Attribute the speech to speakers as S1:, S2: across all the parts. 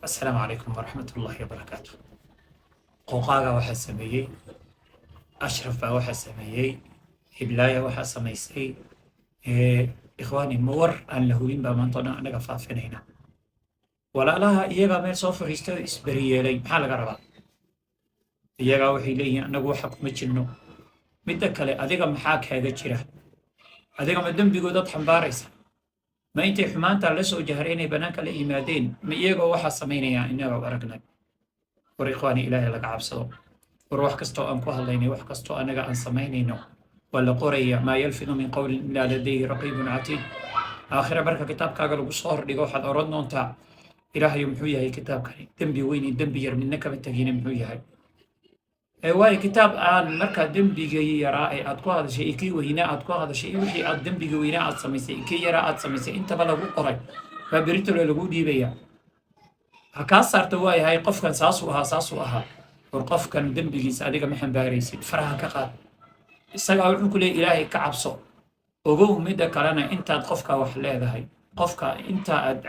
S1: Asalaamu calaykum waraxmatullaahi wabarakaatu. Qooqaaga waxaa sameeyey Ashraf baa waxaa sameeyey, Hiblaaya waxaa samaysay. Ikhwaani, ma war aan la hubin baa maanta o dhan annaga faafinayna? Walaalaha iyagaa meel soo fadhiistay oo isberiyeelay, maxaa laga rabaa? Iyagaa waxay leeyihiin, "Annagu waxa kuma jirno." Midda kale, adiga maxaa kaaga jira? Adiga ma dembigoodaad xambaaraysa? Ma intay xumaanta la soo jahray inay bannaanka la yimaadeen, ma iyagoo waxaa samaynayaa inagoo aragnay? War ikhwaani, Ilaahay laga cabsado. War wax kastoo aan ku hadlaynay, wax kastoo anaga aan samaynayno, waa la qoraya. ما يلفظ من قول إلا لديه رقيب عتيد. Aakhira marka kitaabkaaga lagu soo hordhigo, waxaad oran doontaa, "Ilaahayo, muxuu yahay kitaabkani? Dembi weyn iyo dembi yar midna kama tegine, muxuu yahay?" Waayo, kitaab aan markaa dembigii yaraa ee aad ku hadashay iyo kii weynaa aad ku hadashay iyo wixii aad dembiga weynaa aad samaysay iyo kii yaraa aad samaysay intaba lagu qoray baa beritole lagu dhiibaya. Ha kaa saarta, waayahay, qofkan saasuu ahaa, saasuu ahaa. War qofkan dembigiisa adiga ma xambaaraysid, faraha ka qaad. Isagaa wuxuu ku leeyay, "Ilaahay ka cabso." Ogow, midda kalena, intaad qofka wax leedahay, qofka inta aad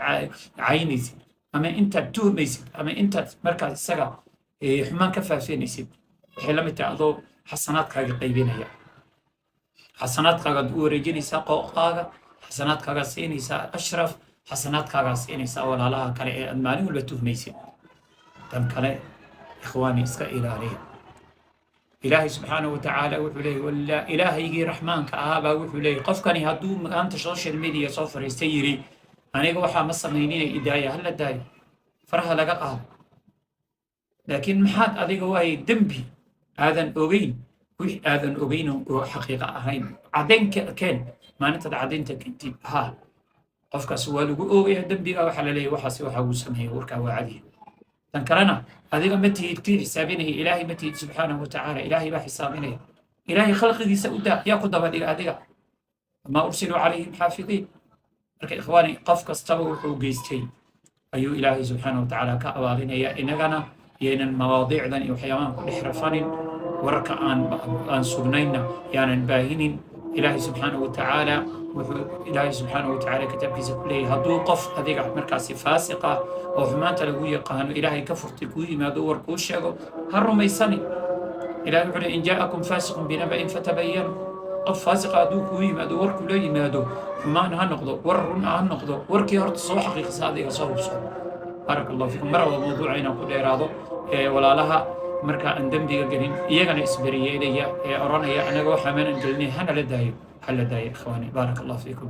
S1: caynaysid ama intaad tuhmaysid ama intaad markaas isaga xumaan ka faafinaysid, waxay la mid tahay adoo xasanaadkaaga qaybinaya. Xasanaadkaagaad u wareejinaysaa qooqaaga, xasanaadkaagaa siinaysaa Ashraf, xasanaadkaagaa siinaysaa walaalaha kale ee aad maalin walba tuhmaysid. Tan kale, ikhwaani, iska ilaaliya. Ilaahay subxaanahu watacaala wuxuu leeyay, walla Ilaahaygii raxmaanka ahaabaa wuxuu leeyay, qofkani hadduu maanta social media soo fariistay yidhi, "Aniga waxaa ma samaynina, idaaya," hala daayo, faraha laga qaado. Laakiin maxaad adiga waaye dembi aadan ogeyn, wix aadan ogeyn oo xaqiiqa ahayn, caddayn keen. Maalintaad caddaynta keentid, ha qofkaas waa lagu oogaya dembiga. Waxaa la leeyahy, waxaasi waxa uu sameeyey, warkaa waa cadiya. Tan kalena, adiga ma tihid kii xisaabinaya. Ilaahay ma tihid subxaanahu watacaala. Ilaahay baa xisaabinaya. Ilaahay khalqigiisa u daa. Yaa ku daba dhiga adiga? ما أرسلوا عليهم حافظين. Marka ikhwaani, qof kastaba wuxuu geystay ayuu Ilaahay subxaanahu watacaala ka abaalinaya. Inagana yaynan mawaadiicdan iyo waxyaabahan ku dhex rafanin. Wararka aan sugnaynna yaanan baahinin. Ilaahay subxaanahu watacaala wuxuu, Ilaahay subxaanahu watacaala kitaabkiisa ku leeyahay, hadduu qof adiga markaasi faasiq ah oo xumaanta lagu yaqaano Ilaahay ka furtay kuu yimaado, war kuu sheego, ha rumaysanin. Ilahay wuxuu leey, إن جاءكم فاسق بنبإ فتبينوا. Qof faasiqa hadduu kuu yimaado, war kula yimaado, xumaan ha noqdo, war run ha noqdo, warkii horta soo xaqiiqsa, adiga soo hubso. بارك الله فيكم. Mar walba mawduuca inaan ku dheeraado ee walaalaha marka aan dembiga gelin, iyagana isberiyeelaya ee odhanaya, "Anaga waxaa maanan gelinay, hana la daayo," ha la daayo ikhwaani. بارك الله فيكم.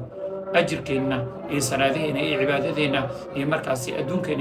S1: Ajirkeenna iyo salaadaheenna iyo cibaadadeenna iyo markaasi adduunkeena.